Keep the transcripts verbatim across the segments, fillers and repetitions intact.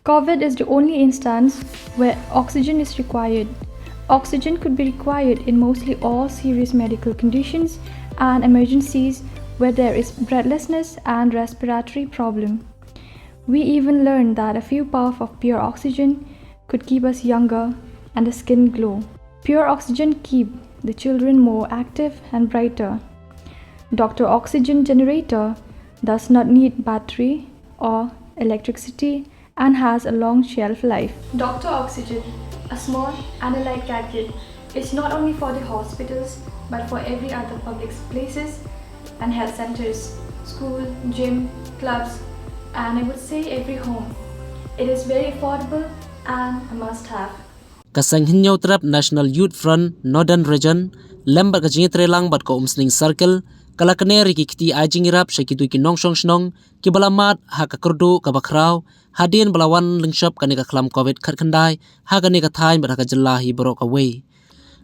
COVID is the only instance where oxygen is required. Oxygen could be required in mostly all serious medical conditions and emergencies where there is breathlessness and respiratory problem. We even learned that a few puff of pure oxygen could keep us younger and the skin glow. Pure oxygen keep the children more active and brighter. Doctor Oxygen generator does not need battery or electricity and has a long shelf life. Doctor Oxygen, a small and a light gadget, is not only for the hospitals but for every other public places and health centers, school, gym, clubs, and I would say every home. It is very affordable and a must have. Ka seng Hynñiewtrep National Youth Front Northern Region lem bad ka jingïatreilang bad ka Umsning Circle ka la kner ïa ki kti ai jingïarap sha kito ki nongshong shnong kiba la mad ha ka kyrduh kaba khraw hadien ba la wan lyngshop kane ka khlam COVID khatkhyndai ha kane ka thaiñ bad ha ka jylla hi baroh kawei.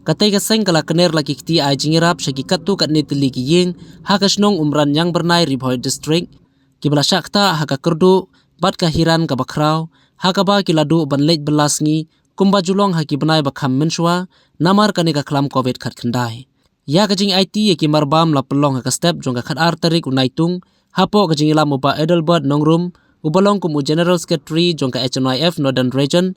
Katei ka seng ka la kner la ki kti ai jingïarap sha ki katto katne tylli ki ïing ha ka shnong Umran Ïangbyrnai, Ri Bhoi District, kiba la shah ktah ha ka kyrduh bad ka hiran kaba khraw ha kaba ki la duh ban leit bylla sngi kumba ju long ha ki bnai ba kham mynshuwa namar kane ka khlam COVID khatkhyndai. Ïa ka jingaiti ïa ki marbam la pynlong ha ka step jong ka khatar tarik u Naitung hapoh ka jingïalam u Bah Adelbert Nongrum uba long kum u General Secretary jong ka H N Y F Northern Region,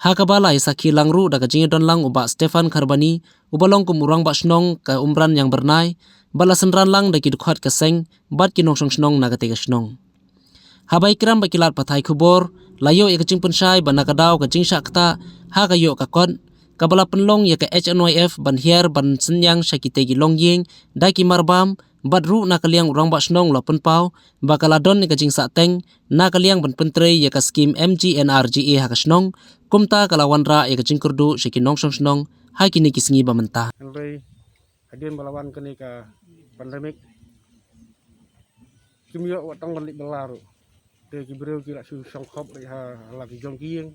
ha kaba la ïasakhi lang ruh da ka jingïadon lang u Bah Stephan Kharbani uba long kum u Rangbah Shnong ka Umran Ïangbyrnai, bad la synran lang da ki dkhot ka seng bad ki nongshong shnong na katei ka shnong. Haba ïakren bad ki lad pathai khubor la ïoh ïa ka jingpynshai ba na ka daw ka jingshah ktah ha ka ïoh ka kot kaba la pynlong ïa ka H N Y F ban hiar ban synñiang sha kitei ki longïing da ki marbam, bad ruh na ka liang u Rangbah Shnong u la pynpaw ba ka la don ïa ka jingsahteng na ka liang ban pyntrei ïa ka skim M G N R G A ha ka shnong, kumta ka la wanrah ïa ka jingkyrduh sha ki nongshong shnong ha kine ki sngi ba mynta. Hynrei hadien ba la wan kane ka pandemic kim ïoh wat tang ban leit bylla ruh. Te ki briew ki la shu shong khop leit ha la ki jong ki ïing.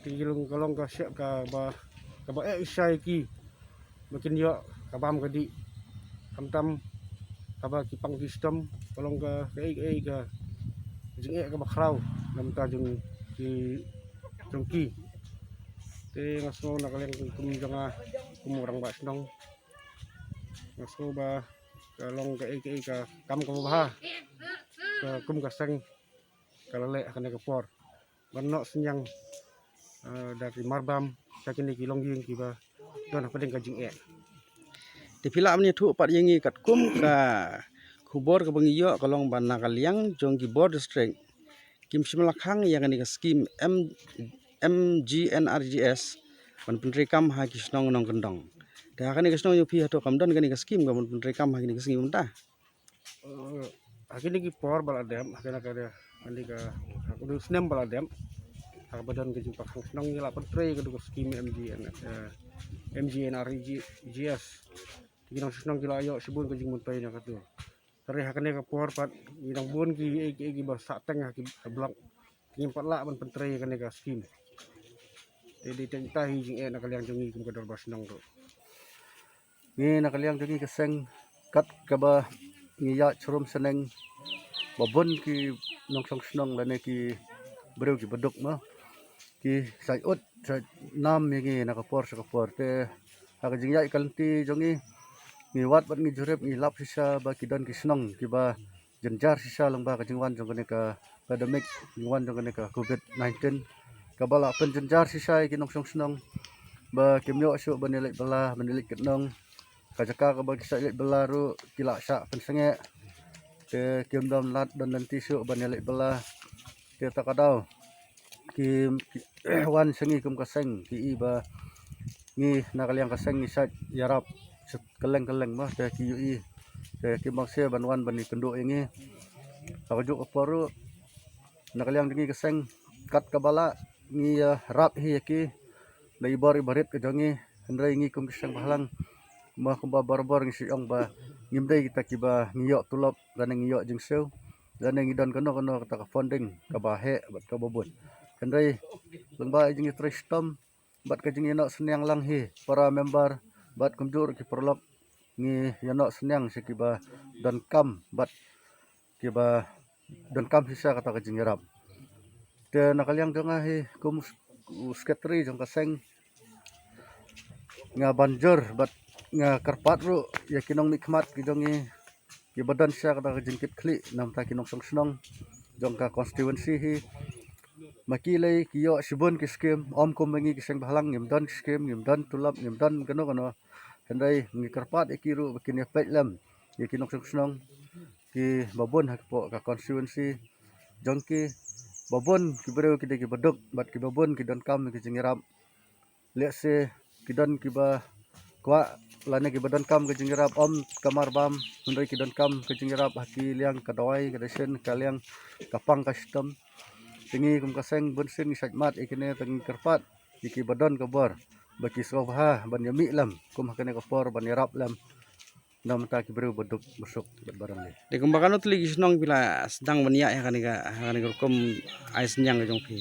Te ki long ka long ka shah kaba kaba eh ishai ki ba kin ïoh ka bam ka dih. Khamtam haba ki pang ki shitom ka long ka kaei kaei ka jingeh kaba khraw na bynta jong ki jong ki. Te nga sngew na ka liang kum jong nga kum u Rangbah Shnong nga sngew ba ka long kaei kaei ka kam kaba bha ka kum ka seng ka la leh ha kane ka por ban noh synñiang, eh, da ki marbam sha kine ki longïing kiba don hapdeng ka jingeh. Te phi lah ban ïathuh pat ïa ngi katkum ka khubor kaba ngi ïoh ka long ba na ka liang jong ki bor district kim shym la khang ïa kane ka skim M, M G N R G S ban pyntreikam ha ki shnong nongkyndong. Te ha kane ka shnong jong phi hato kam don kane ka skim ka ban pyntreikam ha kane ka sngi mynta? Eh, ha kine ki por ba la dep, ha kane ka, kane ka, ha kane u snem ba la dep, ha kaba don ka jingpang shnong ngi la pyntrei ka dei ka skim M G N, eh, M G N R G S. Ki nongshong shnong ki la ïoh shibun ka jingmyntoi na katu. Hynrei ha kane ka por pat ngi dang bun ki, ki, ki, kiba sahteng ha ki, ha block. Ngim pat lah ban pyntrei kane ka skim. Te dei tang ita hi jingeh na ka liang jong ngi kum ka dorbar shnong ruh. Ngi na ka liang jong ngi ka seng kat kaba ngi ïaid shrum shneng ba bun ki nongshong shnong lane ki briew kiba duk ma ki sa ïoh sa nam ïa ngi na ka por sha ka por. Te ha ka jingïaid ka lynti jong ngi ngi wad bad ngi jurip ngi lap shisha ba ki don ki shnong kiba jynjar shisha lyngba ka jingwan jong kane ka pandemic, jingwan jong kane ka COVID nineteen kaba la pynjynjar shisha ïa ki nongshong shnong ba kim ïoh shuh ban ïaleit bylla ban ïaleit kynnoh. Ka jaka kaba ki sa ïaleit bylla ruh ki la shah pynsangeh. Te kim don lad don lynti shuh ban ïaleit bylla. Te ta ka daw ki, ki wan sha ngi kum ka seng ki i ba ngi na ka liang ka seng ngi shait ïarap kylleng kylleng ma te ki ïohi. Te kim bang seh ban wan ban ïakynduh ïa ngi. Ha kajuh ka por ruh na ka liang jong ngi ka seng kat kaba lah ngi ïarap hi ïa ki da i bor i barit ka jong ngi. Hynrei ngi kum ki seng bhalang ma kumba barabor ngi shu ong ba ngim dei kita kiba ngi ïoh tulop lane ngi ïoh jingsiew lane ngi don kano kano kata ka funding kaba heh bad kaba bun. Hynrei lyngba i jingïatrei shitom bad ka jingïanoh synñiang lang hi para member bad kumjuh ruh ki paralok ngi ïanoh synñiang sha kiba donkam bad kiba donkam shisha kata ka jingïarap. Te na ka liang jong nga hi kum u secretary jong ka seng, nga ban jur bad nga kyrpad ruh ïa ki nongmihkhmat ki jong ngi kiba don sha ka jingkitkhlieh namar ki nongshong shnong jong ka constituency hi. Ma ki lei ki ïoh shibun ki skim, ym kum ma ngi ki seng bhalang, ngim don skim, ngim don tulop, ngim don kano kano. Hynrei ngi kyrpad ïa ki ruh ba kin ïa peit lem ïa ki nongshong shnong kiba bun hapoh ka constituency jong ki, ba bun ki briew ki dei kiba duk bad kiba bun ki donkam ki jingïarap. Lehse ki don kiba kwah lane kiba donkam ka jingïarap ym ka marbam, hynrei ki donkam ka jingïarap ha ki liang ka dawai, ka dashin, ka liang ka pang ka shitom. Te ngi kum ka seng bunsien ngi shait mad ïa kine, te ngi kyrpad ïa kiba don ka bor ba ki sngewbha ban ïa mih lem kum ha kane ka por ban ïarap lem namar ki briew ba duk ba suk bad ba rangli. Te kumba kano tylli ki shnong phi la sdang ban ïaid ha kane ka, ha kane ka rukom ai synñiang ka jong phi?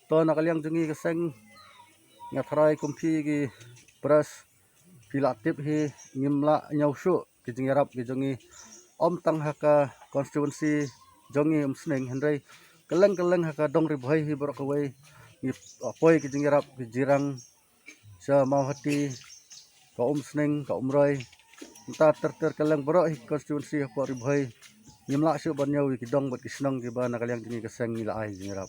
To na ka liang jong ngi ka seng, nga tharai kum phi ki press phi la tip hi, ngim lah ñiew shuh ki jingïarap ki jong ngi, ym tang ha ka constituency jong ngi Umsning, hynrei kylleng kylleng ha ka dong Ri Bhoi hi baroh kawei ngi poi ki jingïarap ki Jirang, sha Mawhati, ka Umsning, ka Umroi, mynta ter ter kylleng baroh hi constituency hapoh Ri Bhoi. Ngim lah shuh ban ñiew ïa ki dong bad ki shnong kiba na ka liang jong ngi ka seng ngi la ai jingïarap.